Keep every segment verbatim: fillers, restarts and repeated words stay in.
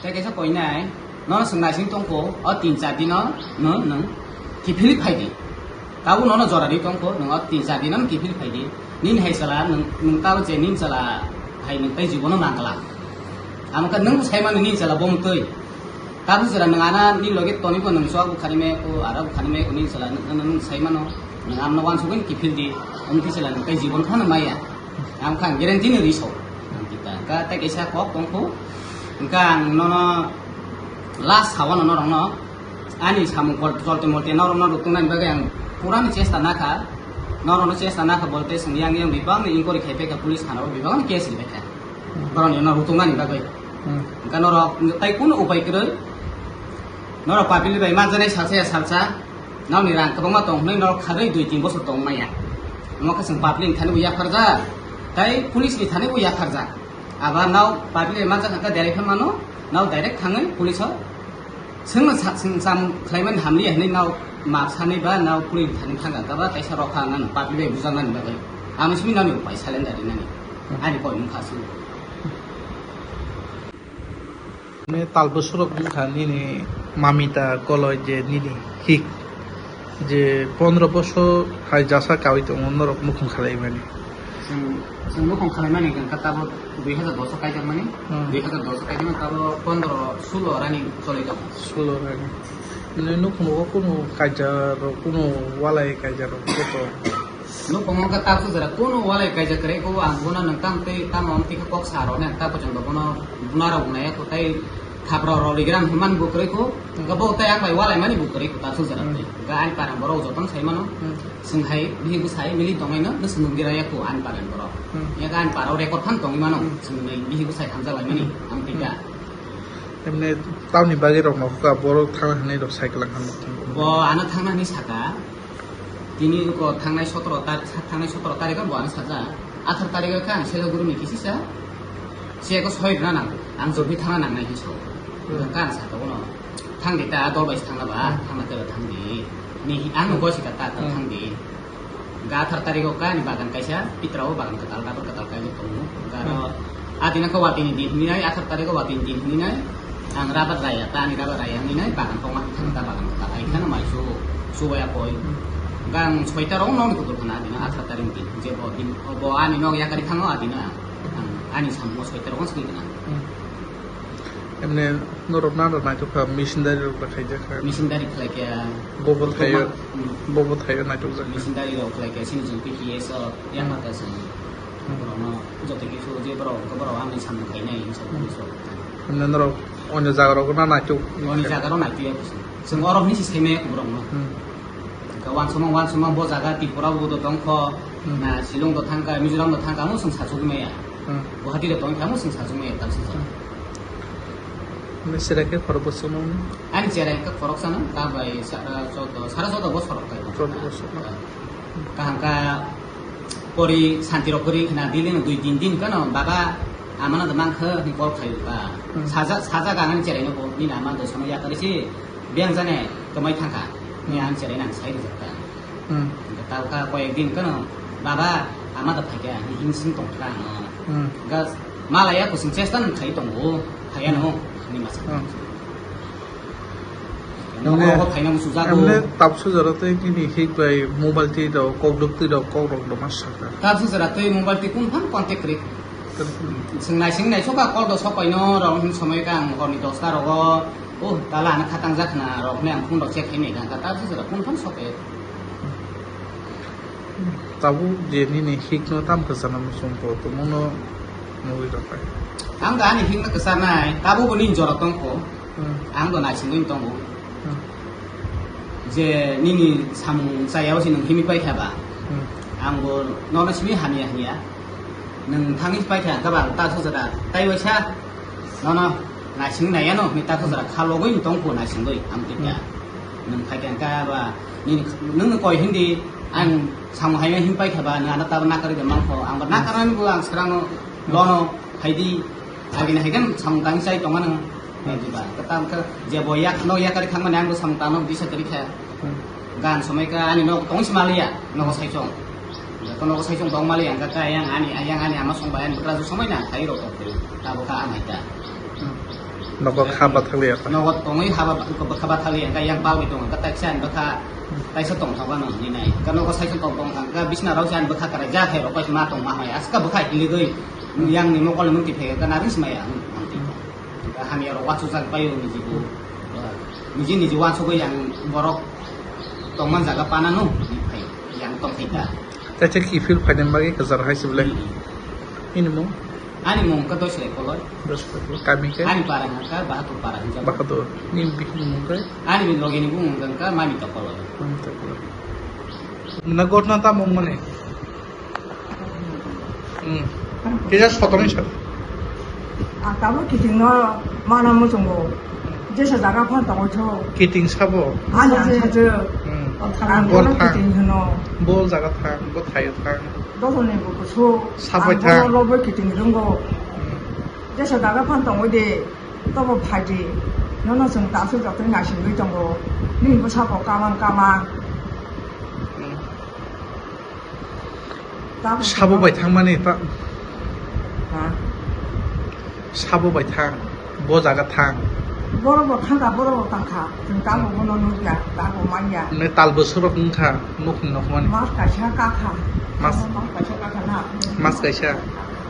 Tei kaisa koinai, nono swng naising tongkho, o tin char dino nwng, nwng kiphilwi phaidi. Tabuk nono jora di tongkho, nwng o tin char dino kiphilwi phaidi. Nini hai chwla, nwng, nwng tabuk je nini chwla hai nwng tei jibono nangla. Amo khe nwng sai mano nini chwla bo mwtwi. Tabuk jora nwng ana ni loge tonibo nwng chwk bukhani me ko, aro bukhani me ko nini chwla nwng, nwng, nwng sai mano. Nwng amno wansugwi kiphildi, omtwi chwla nwng tei jibon phano maya. Ang kha guarantee ni risok. Ang kita ka tei kaisa kok tongkho. Hwnkha ang nono last sawano norokno ani samung kol-, kolte molte norokno ruktungnani bagwi ang purani chesta nakha. Norokno chesta nakha bolte chwng yang yang bibangni inquiry khai paikha, police thana o bibangni case ri paikha. Borokno ruktungnani bagwi. Hmm. Hwnkha norok tai kunu upai kwrwi. Norok public bai manjanai salsa ya salsa. Nokni rang kwbangma tong hwnwi norok kharwi dui tin bosor tong maya. Omo khe chwng public ni thani bo yapharjak, tei police ni thani bo yapharjak. Aba nao public ni manjak hwnkhe derek khe mano, nao direct thangwi police o swngno sa-, swng sam khlaimani hamliya hwnwi nao map sanwi ba nao police ni thani thangkha, aba kaisa rokha nang public bai bujaknani bagwi. Amo simi nani upai silent da rinani. Ani koi wngkha aswk. Ni tal bwswrok wngkha nini mamita koloi je nini hik je pondro bosor hai jasa kawi tongo norok mukhung khalaimani. Chwng, chwng mukhung khalaimani hwnkha tabuk dui hazar dos o kaijakmani, Hmm. dui hazar dos o kaijakmani tabuk pondro sulo running choli tongo. Sulo running. Nini nukhungo kunu kaijak rok, kunu walai kaijak rok joto. Nukhungo khe tabuk jora kunu walai kaijak kwrwi kho, ang bono nwng tamo tei tamo wng twi khe kok sa rw nai, ang ta pojong bo bono buna rok wngnai kho tei thapra rw rigram hwnmani bo kwrwi kho, hwnkhe bo tei ang bai walai mani bo kwrwi kho tabuk jora Hmm. twi. Hwnkhe ani para borok jotono sai mano, Hmm. chwng hai bihik bwsai mili tongnaino bwswk nukdi rw ya kho ani para borok. Hmm. Hwnkhe ani para o record phano tongwi mano, Hmm. chwng nai bihik bwsai hamjak lai mani, Hmm. ang twi Hmm. kha. Emne tamni bagwi rok no kha borok thang hwnwi rok cycle ang hamjak tong. Bo ano thangna hwnwi saka. Tini ko thangnai sotoro tar-, thangnai sotoro tarikh o bo ano sajak. Atharo tarikh o khe ang Siliguri ni kisi sa. Se ko soi rwna nang. Ang jobi thangna nangnai hinwi sao. Hmm. Hwnkha ang saka bono. Thang di ta, dol bai se thangna ba. Hmm. Thangna tei thang di. Ni ang no Hmm. gosi ka ta, ta Hmm. thang di. Hwnkha atharo tarikh o kha ani bagan kaisa, pitra o bagan kwtal, rubber kwtal kaijak tongo. Hwnkha aro Hmm. adina khe watini din hinwi nai, atharo tarikh o watini din hinwi nai. Ang rubber raya, ta ani rubber raya hinwi nai, bagan tongma hinwi thangwi ta bagan kwtal ai kheno mai su, su waya koi. Hmm. Hwnkha ang soita rok nokni kutur khna adina atharo tarikh din, je bo din, bo ani nok yakarwi thango adina ang, ang ani samung soita rok swngwi khna. Hmm. Emne norok nana naithok kha, missionary rok bai khaijak kha. Missionary khlai kha. Bobo thaio, Bobo, hmm. Bobo thaio naithok jak kha. Missionary rok khlai kha, sini jung P P S o, yang Hmm. mata sini. Hmm. Borokno joto kisu je borok, borok ang ni samung khainai, hinwi sa Hmm. police rok. Emne norok onyo jaga rok na naithok. Onyo jaga rok naithok ya, chwng orok ni si saimaya borokno. Hmm. Hwnkhe wansukma, wansukma bo jaga Tripura bo do tongkho, Hmm. na Shillong do thangkha, Mizoram do thangkha, amo chwng sachugwi maya. Hmm. Guwahati do tongkha, amo chwng sachugwi maya, tamsajak. Hmm. Nini cherai khe khorok bosongno? Ani cherai khe khoroksano, ta bai sara choudo, sara choudo bosor rok kai. Choudo bosor, no? Kaham kha pori santi rok kwrwi khna, daily no dui din din kano, "Baba, amano do mankha," hinwi call khaio ba. Hmm. Sajak, sajak ang ani cherai no bo, "Nini ama do sono yakarwi se, beng jane kwmai thangkha," hinwi Hmm. ang cherai nang sai rwjak kha. Hmm. Hwnkhe ta kha koyek din kano, "Baba, ama do phaikha," hinwi hinsing tongkha ano. Hmm. Hwnkhe malaya kusung chesta no khai tongo, phaiya no, Hmm. hinwi masa. Hmm. Nogo Emne, nogo phaina muchungjago. Emne tabsu jora tei nini hik bai mobile twi rok, kok duk twi rok, kok rok rwma sakha. Tabsu jora tei mobile twi kunu phano contact kwrwi. Kwrwi. Chwng naising naisokha call rok sok paino rok hwn somoi kha ang horni dosta rogo. Oh, tala ano khatang jak khna rok hwnwi ang phone rok check khainai kha. Tabsu jora kunu phano sok paio. Tabuk je nini hikno tam kwchana muchungkho, tongmungno nugwi rwkha. Ang da ani hikno kwcharnai, tabukbo nini jora tongkho. Hmm. Ang do naisingwi tongo. Hmm. Je nini samung chayao se nwng himwi paikha ba. Hmm. Angbo nono simi hamya hamya. Nwng thangwi paikha, hwnkhe ba ta sojada. Tai waisa nono naisingwi naiya no, hwnwi ta sojada kha logwi tongkho naisingwi, ang twi kha. Hmm. Nwng phaikha hwnkhe ba nini, nwng koi hindi, ang samung haino himwi paikha ba, nwng ano ta nakarwi de mankho, ang ba Hmm. Nakarnani bo ang swkangno Hmm. Bono phaidi, agini hai khe samung tangwi chai tongmani. Hmm. Diba? Kwtal khe je bo yak, nok yakarwi thangmani ang bo samung tangno disa kwrwi kha. Hmm. Gan somoi khe ani nok tong se maliya, nogo saichung. Joto nogo saichung tong maliya, hwnkhe khe ayang ani, ayang ani ama song bai ani bwkrajwk somoi na, khai rw tong twi. Tabuk khe ang hai ta. Hmm. Nogo kha bathakliya kha. Nogo tongwi haba bwkha bathakliya kha, yang bagwi tongo kha, taisa ani bwkha, taisa tongthok ano hinwi nai. Kha nogo saisa tong tong kha, bisna rok se ani bwkha kwrai ja khai rok bai ma tong ma hai. Aska bwkha hiligwi, yang ni mokol ni mukti phai kha, na ris maya, ang, ang twi. Kha hamya rok wachu jak bai niji bo, niji niji wachu bai yang borok tongman jaga pana no, phai, yang tong khai ta. Taisa kiphil phaina bagwi kwchar hai se belai. Hmm. Ini mung? Ani mung kha Doislai Koloi. Doislai Koloi. Kami khe? Ani para hwnkha Bahadur para hwnjak. Bahadur. Ni bihik ni mung khe? Ani logi ni bumung hwnkha Mamita Koloi. Mamita Koloi. Na gotna tamo mani? Hmm. Kisa sotoni sar. Ah, tabuk kiting no mana muchungo. Jesa jaga phan tongo cho. Kiting sabo? Ani ang sajo. Hmm. Ang Bor bono thang. Kiting hwno. Bol jaga thang, bo thaio thang. Dosoni bo kusu. Sabai ang thang. Bono lobo kiting rwngo. Hmm. Jesa jaga phan tongo de. Tobo phaidi. Nono chwng tasu jotoi naisingwi tongo. Nini bwsako kamang kamang. Hmm. Tabuk sabo bai thangmani ta. Ha? Sabo bai thang, bo jaga thang. Borok bo thangkha, borok bo tangkha. Chwng tabuk bono nukya, tabuk manya. Nini tal bwswk rok wngkha, nukni nokmani. Mas kaisa kakha. Mas. Mas kaisa kakha na. Mas kaisa.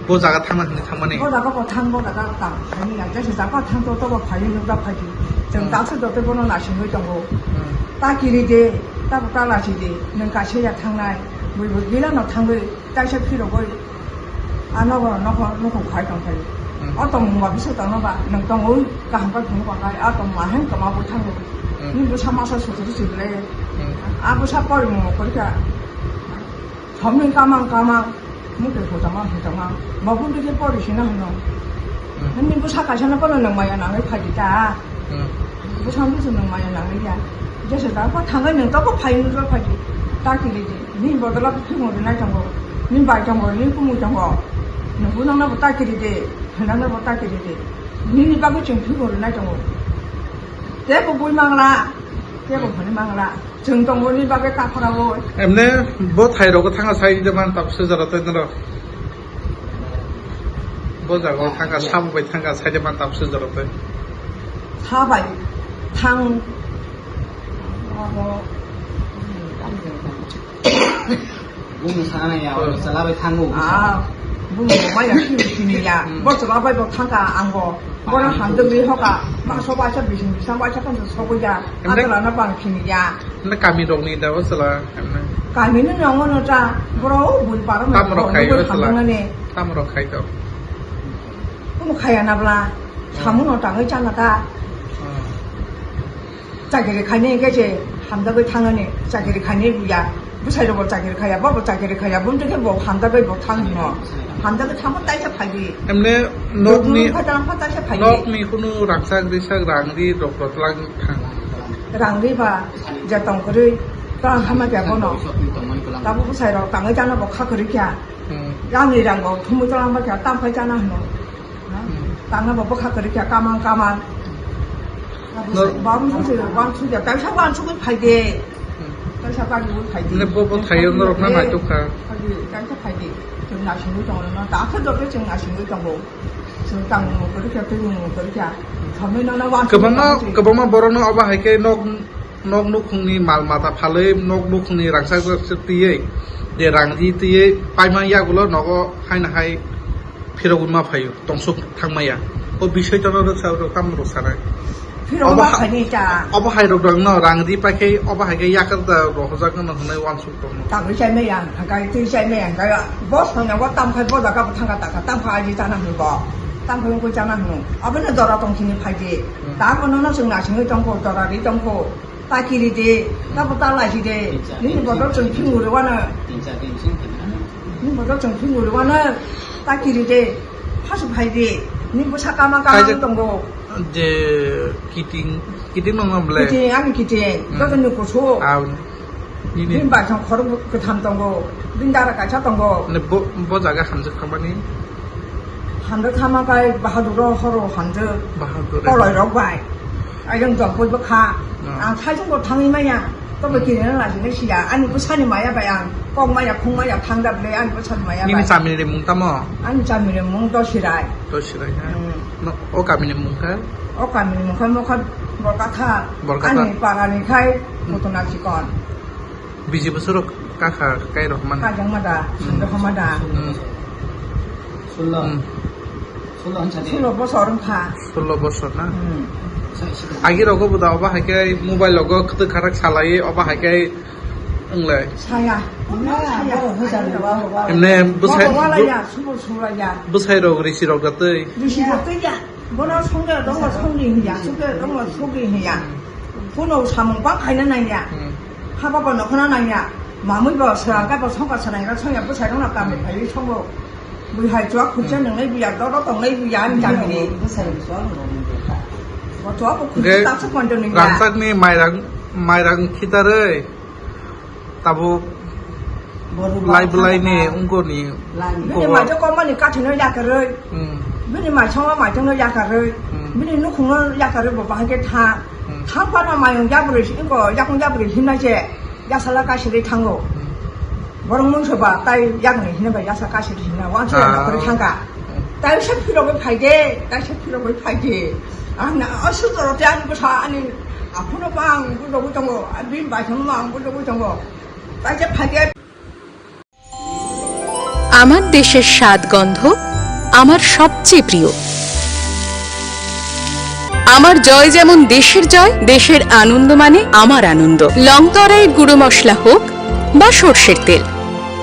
Bo jaga thangna hinwi thangmani. Bo jaga bo thang, bo jaga tang. Ani ya, jesa jaga thang to, tobo phai, nukda phai di. Chwng hmm. Tasu jotoi bono naisingwi tongo. Hmm. Ta kiri de, ta bo ta lachi de, nwng kaisa ya thangnai. Bui bui gila no thangwi, taisa phirogwi. A nogo, nogo, nogo khai tong khai. Hmm. O tong mungba bisa tong noba, nwng tong ui, kaham ka thung ba khai, a tong ma hem kama bo thango. Hmm. Ni bo sama sa sutru sibile. Hmm. A bo sa pori mo korika. Thomni kamang kamang, mukhe hojama hojama, mabun digi pori sina hino. Hmm. Nini bwsa kaisa no pono nwng maya nangwi phaidi ta. Hmm. Bwsa bwsa nwng maya nangwi ya. Jesa da ko thangai nwng to ko phai nwng phai di. Ta kiri di. Ni bodola ko thumung rinai tongo. Ni bai tongo, ni kumui tongo. Nwng bo nang na bo ta kiri di. Hwnang na bo ta kiri di. Nini bagwi chwng thumung rinai tongo. Tebo bui mangla. Tebo phani mangla. Chwng tongmani bagwi kaphra bo. Emne bo thai rogo thanga sai de man tap se jora tei norok. Bo jaga thanga sabo bai thanga sai de man tap se jora tei. Sabai thang. Abo. Bumung sana ya, oh. Salabai thango. Ah, bumung maya sini sini ya. Hmm. Bo salabai bo thangka angbo. Bono hamjwk ri hoka, ma soba acha bising bisang acha kan sobo ya, emne adala na bang khini ya. Emne kami rok ni da o sala, emne. Kami ni nongo no ta, boro o bun paro me. Tam rok khai o sala. Tam rok khai to. Kumu khaya na bla, hmm. Samu no tangai chana ta. Hmm. Chakiri khainai hwnkhe se hamjagwi thangnani, chakiri khainai buya. Bwsai rokbo chakiri khaya, bobo chakiri khaya, bumtwi khe bo hamjagwi bo thang hino. Hamjagwi thangma taisa phaidi. Emne nokni, nokni khatang kha taisa phaidi. Nokni kunu rangchak risak rang ri rok rok lang thang. Rang ri ba je tong kwrwi tang hama kya bono. Tabuk bwsai rok tangwi chana bo kha kwrwi kya. Hmm. Rang ri rang bo thumwi tong ma kya tam phai chana hino. Hmm. Tangna bo bwkha kwrwi kha kamang kamang. Nor- Bam sung se, bam sung ya, kaisa bam sung phai de. Hmm. Kaisa bam sung phai de. Ne bo bo thayo norok na nai tok kha. Phai de, kaisa phai de. Chwng nasingwi tongo no, dakhe dokhe chwng nasingwi tongo. Chwng tangmung kwrwi kha, twi mung kwrwi kha. Thamwi no na bam sung kwbangma, phai de. Kwbangma borok no obo hai khe nok Nok nukhungni mal mata phalwi, nok nukhungni rangchak rangchak twiwi, je rang ri twiwi paima yagulo nogo haino hai phirogwi ma phaio, tongsuk thangmaya. O bisoi tono rwksa rok tamo rok sanai. Phirogwi obo ma ha-, phaini ta. Obo hai rok dang no rang ri paikhe obo hai khe yakar da rohorjak no hwnwi uansuk tongno. Tangwi chai maya, hakai twi chai maya, hakai boss no nogo tam khai bo jaga bo thangka taka, tam khai aji chana hwnwi bo. Tam khai wngkhe chana hwnwi. Abono dora tong sini phaidi. Hmm. Ta bono no chwng nasingwi tongkho, dora ri tongkho. Ta kiri de, ta bo ta laisi de. Nini bodol chwng phimuri wano. Nini bodol chwng phimuri wano. Ta kiri de, hasu phai de. Nini bwsa kama kama kaijak tongo. Je kiting, kiting nang nang ble. Kiting, ani kiting. Hmm. Joto ni kusu. Aw. Nini. Nini ba chwng khorok kwtham tongo. Nini dara kaisa tongo. Ne bo, bo jaga hamjak thangmani. Hamjak thangma kai Bahadur ro horo hamjak. Bahadur. Koloi rok bai. Ayang jok boi bwkha. Hmm. Ang saijwk bo thangwi maya. Tobo kini na lagi ni siya, ani bwsani maya bai ang kok maya, khung maya, thang da bwle, ani bwsani maya bai. Nini chamini ni mung tamo? Ani chamini mung Dosirai. Dosirai na? Hmm. No, o kamini mung kha? O kamini mung kha, mokha Borkatha. Borkatha. Ani para ni khai, hmm, Putuna Chikon. Biji bosor rok kakha kai rok man. Kajang mada, hmm, sando hamada. Hmm. Sullo. Hmm. Sullo bosor wngkha. Sullo bosor na? Hmm. Agi rogo bo da oba hai khe mobile rogo kwtwk kharak salai oba hai khe wnglai. Saya. Emne bwsai, bwsai rok risi rok da twi. Risi rok twi ya. Bono songde dongma songdi hiya, songde dongma songdi hiya. Bono samung bang khaina nangya. Hmm. Haba bo nokhona nangya. Mamui bo swrang kai bo songkar sanai ra songya bwsai rokno kamni phaiwi songo. Bui hai chuak khurcha nwngnai buya, doro tongnai buya, ani kamini. Bo chuak bo khurcha tak suk manjo nungya. Rangchakni mairang, mairang khitarwi tabuk lai bwlaini ungkoni. Bini majo komani kathino yakarwi. Hmm. Bini mai songma maitongno yakarwi. Hmm. Bini nukhungno yakarwi bo bahai khe tha. Hmm. Thang phano mayung yabrwi, ingko yakung yabrwi himnai se. Yasala kaisiri thango. Hmm. Borok mungsa ba tai yakni hini bai yasa kaisiri hina wansa ya nokori thangka. Hmm. Tai se phirogwi phaide, tai se phirogwi phaide. Ang na asu doro te ani bwsa ani aphuno ba ang bujogwi tongo, bini bai thangno ang bujogwi tongo. Tai se phaide. আমার দেশের স্বাদ গন্ধ আমার সবচেয়ে প্রিয়। আমার জয় যেমন দেশের জয়, দেশের আনন্দ মানে আমার আনন্দ। লং তরাইয়ের গুঁড়ো মশলা হোক বা সর্ষের তেল,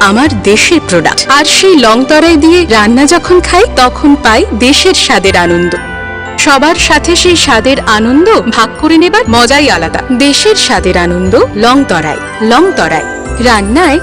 আমার দেশের প্রোডাক্ট। আর সেই লং তরাই দিয়ে রান্না যখন খাই, তখন পাই দেশের স্বাদের আনন্দ। সবার সাথে সেই স্বাদের আনন্দ ভাগ করে নেবার মজাই আলাদা। দেশের স্বাদের আনন্দ লং তরাই। লং তরাই, রান্নায়